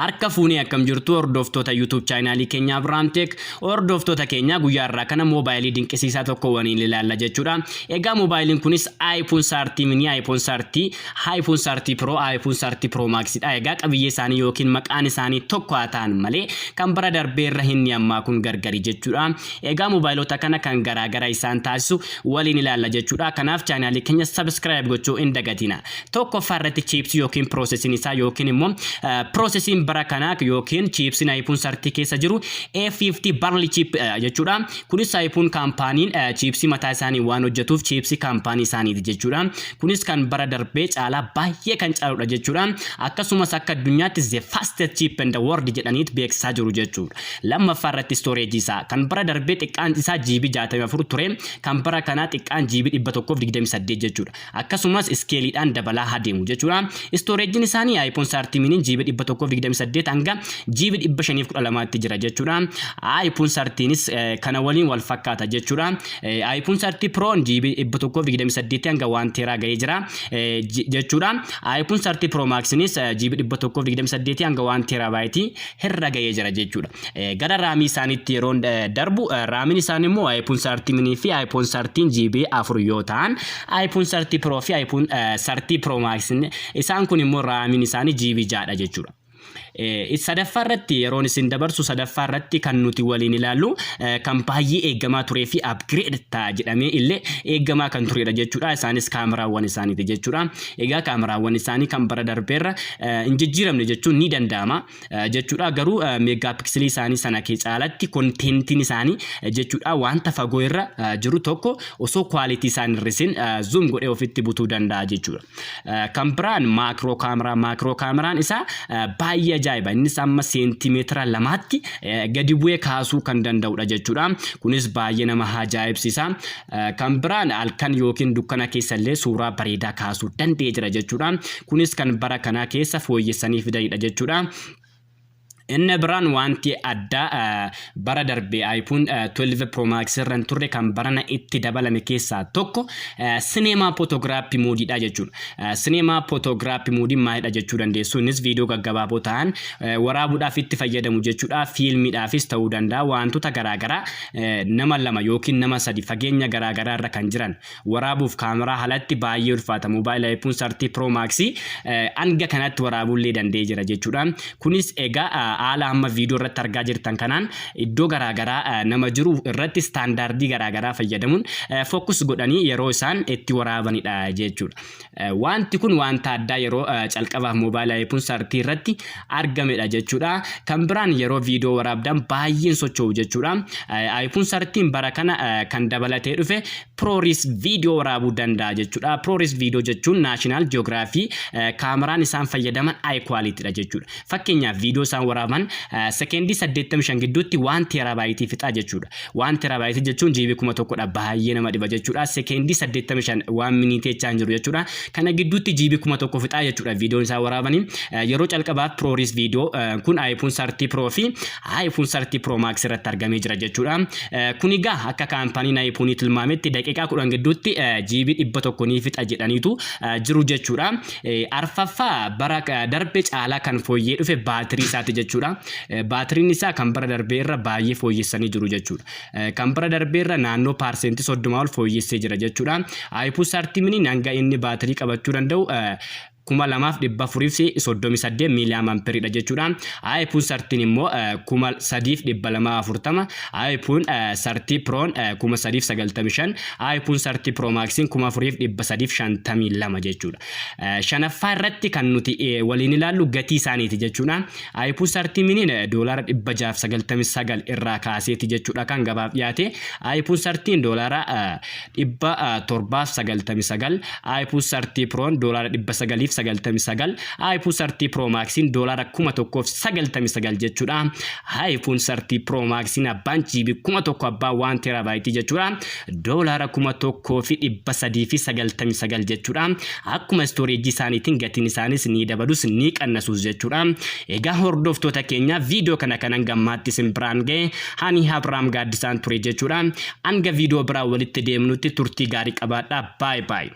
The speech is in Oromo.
Harka fuunee akkam jirtu, hordoftoota YouTube chaanaalii keenya Abiraam Tech? Hordoftoota keenya, guyyaa irraa kana moobaayilii dinqisiisaa tokko waliin ilaalla jechuudha. Egaa moobaayiliin kunis iPhone 13 mini, iPhone 13, iPhone 13 Pro, iPhone 13 Pro Max dha. Egaa qabiyyee isaanii yookiin maqaan isaanii tokko haa ta'an malee, kan bara darbee irra inni ammaa kun gargari jechuudha. Egaa moobaayilota kana kan garaagara isaan taasisu waliin ilaalla jechuudha. Kanaaf chaanaalii keenya subscribe gochuu hin dagatina. Tokkoffaa irratti chiipsii yookiin piroosesiin isaa yookiin immoo piroosesiin bara kanaa yookiin chiipsiin iPhone 13 keessa jiru A50 Bionic chip jechuudha. Kunis iPhone kaampaaniin chiipsii mataa isaanii waan hojjetuuf chiipsii kaampaanii isaaniiti jechuudha. Kunis kan bara darbee caalaa baay'ee kan caaludha jechuudha. Akkasumas akka addunyaatti "the fastest chip in the world" jedhaniit beeksisaa jiru jechuudha. Lammaffaa irratti storage isaa kan bara darbee xiqqaan isaa GB 64 ture, kan bara kanaa xiqqaan GB 128 jechuudha. Akkasumas iskeeliidhaan dabalaa adeemu jechuudha. Istooreejiin isaanii iPhone 13 mini GB 128 hanga GB 512tti jira jechuudha. iPhone 13nis kana waliin wal fakkaata jechuudha. iPhone 13 Pro GB 128 hanga 1 tera gahee jira jechuudha. iPhone 13 Pro Maxinis GB 128 hanga 1 terabyte irra gahee jira jechuudha. Gara raamii isaaniitti yeroo darbu, raamiin isaanii immoo iPhone 13 mini fi iPhone 13 GB 4 yoo ta'an, iPhone 13 Pro fi iPhone 13 Pro Max isaan kun immoo raamiin isaanii GB 6dha jechuudha. Sadaffaa irratti yeroon isin dabarsu, sadaffaa irratti kan nuti waliin ilaallu kan baay'ee eeggamaa turee fi upgrade ta'a jedhamee illee eeggamaa kan turedha jechuudha. Isaanis kaameraawwan isaaniiti jechuudha. Egaa kaameraawwan isaanii kan bara darbeerra hin jijjiiramne jechuun ni danda'ama jechuudha. Garuu meegaapiksilii isaanii sana caalatti kontentiin isaanii jechuudha, wanta fagoo irra jiru tokko osoo quality isaan hir'isin zoom godhee ofitti butuu danda'a jechuudha. Kan biraan macro kaameraa. Macro kaameraan isaa baay'ee ajaa'iba. Innis amma seentimeetira 2tti gadi bu'ee kaasuu kan danda'udha jechuudha. Kunis baay'ee nama ajaa'ibsiisa. Kan biraan halkan yookiin dukkana keessa illee suuraa bareedaa kaasuu danda'ee jira jechuudha. Kunis kan bara kanaa keessa fooyyessanii fidanidha jechuudha. Inni biraan wanti addaa bara darbe iPhone 12 Pro Max irra hin turre kan barana itti dabalame keessaa tokko cinema photography moodiidha jechuudha. Cinema photography moodiin maalidha jechuu dandeessu. Innis viidiyoo gaggabaaboo ta'an waraabuudhaaf itti fayyadamu jechuudha. Fiilmiidhaafis ta'uu danda'a. Wantoota garaagaraa nama lama yookiin nama sadi fageenya garaagaraa irra kan jiran waraabuuf kaameraa alatti baay'ee ulfaata. Moobaayila iPhone 13 Pro Max hanga kanatti waraabullee danda'ee jira jechuudha. Kunis egaa haala amma viidiyoo irratti argaa jirtan kanaan iddoo garaagaraa nama jiru irratti istaandaardii garaagaraa fayyadamuun focus godhanii yeroo isaan itti waraabanidha jechuudha. Wanti kun wanta addaa yeroo calqabaaf moobaayila iPhone 13 irratti argamedha jechuudha. Kan biraan yeroo viidiyoo waraabdan baay'een socho'u jechuudha. iPhone 13 bara kana kan dabalatee dhufe ProRes viidiyoo waraabuu danda'a jechuudha. ProRes viidiyoo jechuun National Geography kaameraan isaan fayyadaman high quality dha jechuudha. Fakkeenyaaf, viidiyoo isaan waraaban sekeendii 85 gidduutti 1 terabyte fixaa jechuudha. 1 terabyte jechuun GB 1000dha, baay'ee nama dhiba jechuudha. Sekeendii 85 waan miniitii jechaa hin jiru jechuudha. Kana gidduutti GB 1000 fixaa jechuudha viidiyoon isaan waraabanii. Yeroo calqabaaf ProRes viidiyoo kun iPhone 13 Pro fi iPhone 13 Pro Max irratti argamee jira jechuudha. Kun egaa akka kaampaniin iPhone tilmaametti daqiiqaa 10 gidduutti GB 100 ni fixa jedhaniitu jiru jechuudha. Arfaffaa, bara darbe caalaa kan fooyyee dhufe baatirii isaati jechuudha. Baatiriin isaa kan bara darbee irra baay'ee fooyyessanii jiru jechuudha. Kan bara darbee irra naannoo 30% ol fooyyessee jira jechuudha. iPhone 13 mini hanga inni baatirii qabachuu danda'u 2438 milliamp ampeeriidha jechuudha. iPhone 13 immoo 3240, iPhone 13 Proon 3095, iPhone 13 Pro Maxiin 4352 jechuudha. Shanaffaa irratti kan nuti waliin ilaallu gatii isaaniiti jechuudha. iPhone 13 miniin $699 irraa kaaseeti jechuudha kan gabaaf dhiyaate. iPhone 13 $799, iPhone 13 Proon $999, iPhone 13 Pro Maxiin $1099 jechuudha. iPhone 13 Pro Maxiin abbaan GB 1000, abbaan 1 terabyte jechuudha. $1399 jechuudha. Akkuma istoreejii isaaniitiin gatiin isaanis ni dabalus ni qannasus jechuudha. Egaa hordoftoota keenya, viidiyoo kana kanan gammaatti isin biraan ga'e ani Abrahaam Gaaddisaan ture jechuudha. Hanga viidiyoo biraa walitti deemnutti turtii gaarii qabaadhaa. Bye bye.